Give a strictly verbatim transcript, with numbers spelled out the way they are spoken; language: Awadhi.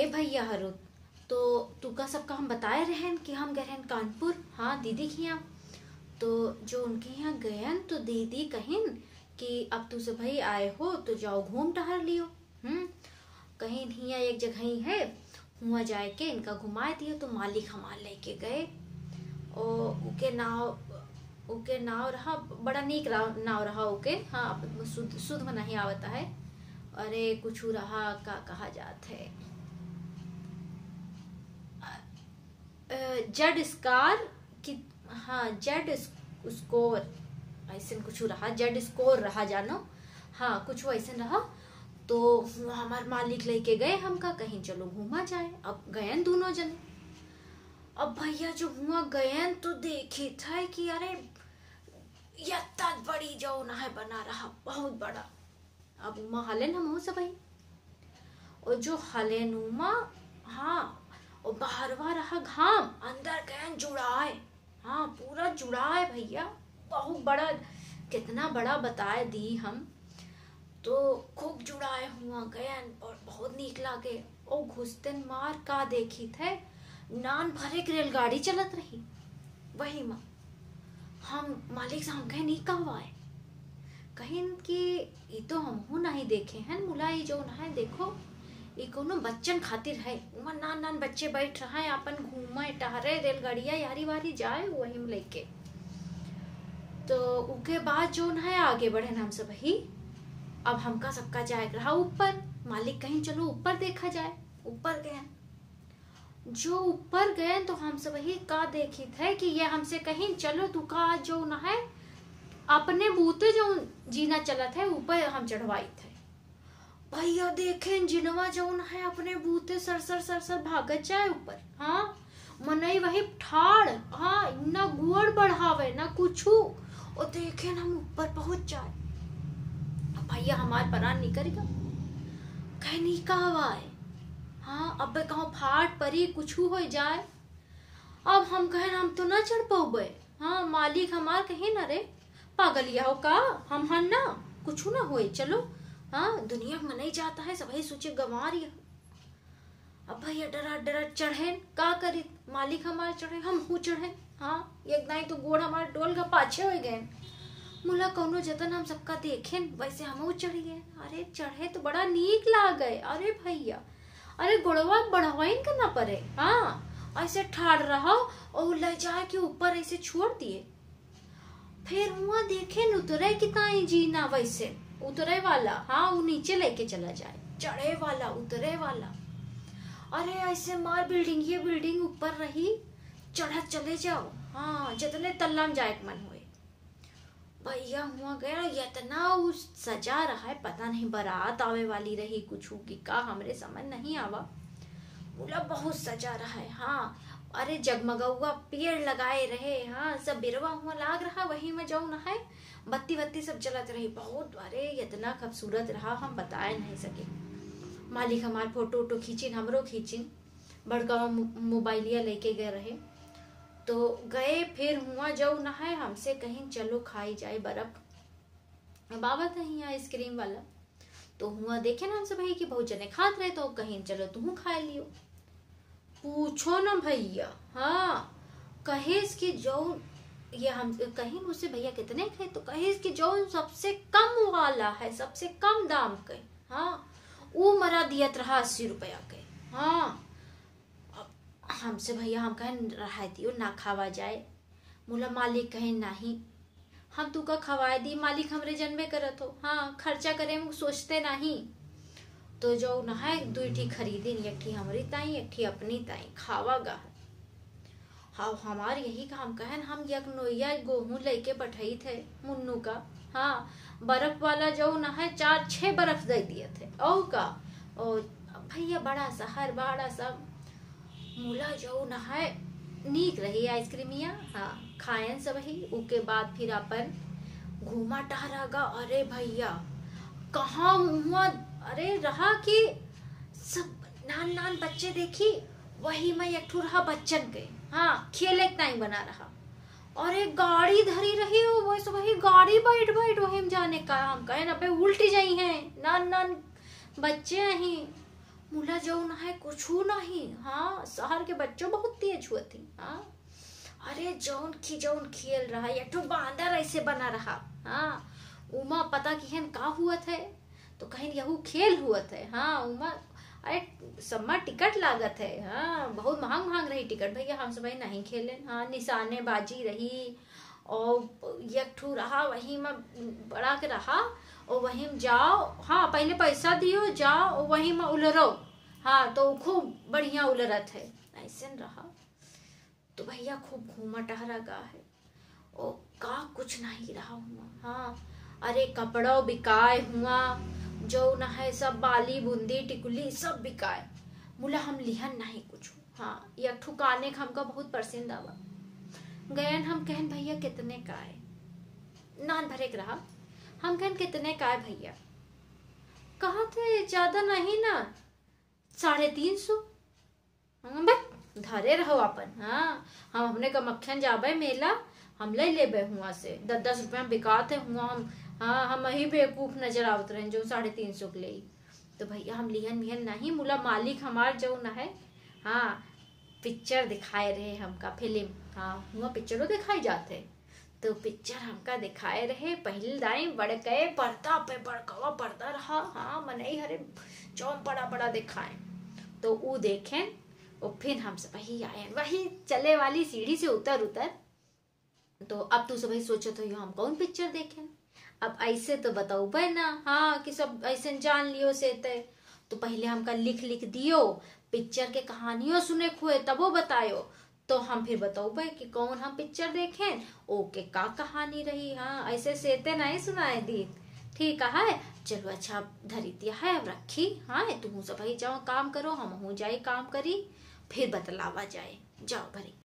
भइया हरो, तो तुका सबका हम बताए रहेन कि हम गए रहेन कानपुर, हाँ, दीदी के यहाँ। तो जो उनके यहाँ गएन, तो दीदी कहिन कि अब तू सबही आए हो, तो जाओ घूम टहर लियो। हम्म, कहिन हियाँ एक जगह ही है, हुआँ जाए के इनका घुमाए दियो। तो मालिक हमार लेके गए। ओ, उके नाव, उके नाव रहा, बड़ा नीक रा-, नाव रहा उके। हाँ, अब शुद्ध, शुद्ध में नहीं आवता है। अरे, कुछ रहा, का कहा जात है, अ, अ, जेड स्कार कि, हाँ, जेड स्कोर, ऐसन कुछ रहा, जेड स्कोर रहा जानो, हाँ, कुछ ऐसन रहा। तो हुआँ हमार मालिक लेके गए हमका, कहिन चलो घूमा जाए। अब गएन दोनों जने। अब भइया जो हुआँ गएन तो देखित है कि अरे, यत्ता बड़ी जौन है बना रहा, बहुत बड़ा। अब उमा हलेन हमहू सबही। और जो हलेन उमा, हाँ, और बाहरवा रहा घाम, अंदर गएन जुड़ाए। हाँ, पूरा जुड़ाए भइया, बहुत बड़ा, कितना बड़ा बताए दी हम। तो खूब जुड़ाए हुआँ गएन और बहुत नीक लागे। ओ घुसतेन मार का देखित है, नान भरे के रेलगाड़ी चलत रही। वही मा हम मालिक से हम कहेन, "ई का हवा है?" कहिन कि "ई तो हमहू नहीं देखे हैं मुला, ई जौन है देखो, ई कोनो बच्चन खातिर है।" उमा नान नान बच्चे बैठ रहा है, अपन घूमे टहरे, रेलगाड़िया यारी वारी जाए वही में लेके। तो उके बाद जौन है आगे बढ़ेन हम सबही। अब हमका सबका जाए के रहा ऊपर, मालिक कहिन चलो ऊपर देखा जाए। ऊपर गएन। जो ऊपर गएन तो हम सबही का देखित है कि ये हमसे कहिन चलो तुका आज जौन है अपने बूते जौन जीना चलत है ऊपर हम चढ़वाइत है। भइया देखेन जिनवा जौन है अपने बूते सर सर सर सर भागत जाए ऊपर। हाँ, मनई वही ठाड़, हाँ, ना गोड़ बढ़ावे ना कुछू। ओ देखेन हम ऊपर पहुँच जाए। अब भइया हमार परान निकल गया, कहेन ई का हवा है? हाँ, अब कहूँ फाट परी कुछू हो जाए। अब हम कहेन हम तो ना चढ़ पउबे। हाँ, मालिक हमार कहिन अरे पागलिया हो का, हम हन ना, कुछू ना होए, चलो। हाँ, दुनिया में मनई जाता है, सबही सोचे गंवार ये। अब भइया डरा डरा चढ़ेन, का करी, मालिक हमार चढ़े, हमहू चढ़े। हाँ, एक दाई तो गोड़ हमार डोल गा पाछे हो गए। मुला कौनो जतन हम सबका देखेन, वैसे हमहू चढ़ गए। अरे चढ़े तो बड़ा नीक लागे। अरे भइया, अरे गोड़वा बढ़वाइन के ना परे। हाँ, ऐसे ठाड़ रहो और ले जाए के ऊपर ऐसे छोड़ दिए। फिर हुआँ देखेन उतरे के ताई जीना वैसे, उतरे वाला, हाँ, वो नीचे लेके चला जाए, चढ़े वाला, उतरे वाला। अरे ऐसे मार बिल्डिंग, ये बिल्डिंग ऊपर रही, चढ़त चले जाओ, हाँ, जितने तल्ला में जाए के मन होए। भइया हुआँ गया, इतना उ सजा रहा है, पता नहीं बारात आवे वाली रही कुछू कि का, हमरे समझ नहीं आवा। मुला बहुत सजा रहा है, हाँ। अरे जगमगउआ पेड़ लगाए रहे, हाँ, सब बिरवा हुआँ लाग रहा, वही में जौन है बत्ती वत्ती सब जलत रही, बहुत, अरे इतना खूबसूरत रहा, हम बताए नहीं सके। मालिक हमार फोटो वोटो खींचिन, हमरो खींचिन, बड़का मो-, मोबाइलिया लेके गए रहे। तो गए, फिर हुआँ जौन है हमसे कहिन चलो खाई जाए बर्फ। अब आवत है यहाँ आइसक्रीम वाला, तो हुआँ देखेन हम सबही कि बहुत जने खात रहे, तो कहिन चलो तुहू खाए लियो। पूछो ना भइया, हाँ, कहेस कि जौन, ये हम कहिन उसे भइया कितने के, तो कहेस कि जौन सबसे कम वाला है, सबसे कम दाम के, हाँ, ऊ मरा दियत रहा अस्सी रुपया के। हाँ, अब हमसे भइया हम कहेन रहा दियो ना खावा जाए। मुला मालिक कहे नहीं, हम तुका खवाए दी, मालिक हमरे जनबे करत हो, हाँ, खर्चा करे में सोचते नहीं। तो जौन है दुई ठी खरीदिन, एक ठी हमरी ताई, एक ठी अपनी ताई, खावा गा। हाँ, हमार यही काम कहन, हम एक नोइया गोहूँ लेके पठई थे मुन्नू का। हाँ, बर्फ वाला जौन है चार छः बर्फ दे दिए थे। और का, और भइया बड़ा शहर, बड़ा सब मुला जौन है नीक रही आइसक्रीमिया। हाँ, खायन सबही, उके बाद फिर अपन घूमा टहरा गा। अरे भइया, कहाँ हुआ, अरे रहा कि सब नान नान बच्चे देखी, वही में एक ठो रहा बच्चन के, हाँ, खेले के टाइम बना रहा। अरे गाड़ी धरी रही हो, वो सब वही गाड़ी बैठ बैठ वही में जाने का हम कहे ना पे उल्टी जाई हैं, नान नान बच्चे अही। मुला जौन है कुछू नहीं, हाँ, शहर के बच्चों बहुत तेज हुआ थी, हाँ। अरे जौन खी-, जौन खेल रहा, एक ठो बांदर ऐसे बना रहा, हाँ, उमा पता किहन का हुआ थे, तो कहिन यहू खेल हुआ थे, हाँ, उमा, अरे सम्मा टिकट लागत है, हाँ, बहुत महंग महंग रही टिकट भैया, हम सब नहीं खेलेन, हाँ, निशानेबाजी रही, और एक ठो रहा वही में बड़ा के रहा, और वही में जाओ, हाँ, पहले पैसा दियो, जाओ, और वही में उलरो, हाँ, तो खूब बढ़िया उलरत है, ऐसे न रहा। तो भैया खूब घूमा टहरा गा है, ओ का कुछ नहीं रहा हुआ, हाँ, अरे कपड़ो बिकाए हुआ, जौन है सब बाली बुंदी टिकुली सब बिकाए, मुला हम लिहन नहीं कुछ, हाँ, एक ठो काने के हमका बहुत पसंद आवा, गयन हम कहन भैया कितने का है, नान भरे के रहा, हम कहन कितने का है भैया, कहा थे ज्यादा नहीं ना, साढ़े तीन सौ। हम बे, धरे रहो अपन, हाँ, हम अपने कमख्यन जाबे मेला, हम ले लेबे हुआ से, दस दस रुपया में बिकात है हुआ, हम, हाँ, हम ही बेवकूफ नजर आवत रहे जो साढ़े तीन सौ के ले। तो भैया हम लिहन मिहन नहीं, मुला मालिक हमार जौन है, हाँ, पिक्चर दिखाए रहे हमका, फिल्म, हाँ, हुआ पिक्चरो दिखाई जात है। तो पिक्चर हमका दिखाए रहे, पहले दाई बड़के पर्दा पे, बड़कवा पर्दा रहा, हाँ, मनई हरे जौन बड़ा बड़ा दिखाए, तो ऊ देखेन, और फिर हम सब वही आए, वही चले वाली सीढ़ी से उतर उतर। तो अब तू सब वही सोचत हो, हम कौन पिक्चर देखेन? अब ऐसे तो बतौबे ना, हाँ, कि सब ऐसे जान लियो से ते। तो पहले हमका लिख लिख दियो, पिक्चर के कहानियों सुने खुए तबो बतायो, तो हम फिर बतौबे कि कौन हम पिक्चर देखेन, ओके का कहानी रही। हाँ, ऐसे सेते नहीं सुनाए दी। ठीक है, चलो अच्छा, अब धरी दिया है, अब रखी। हाँ, तुम सब ही जाओ काम करो, हम हूँ जाई काम करी, फिर बतलावा जाए। जाओ भरी।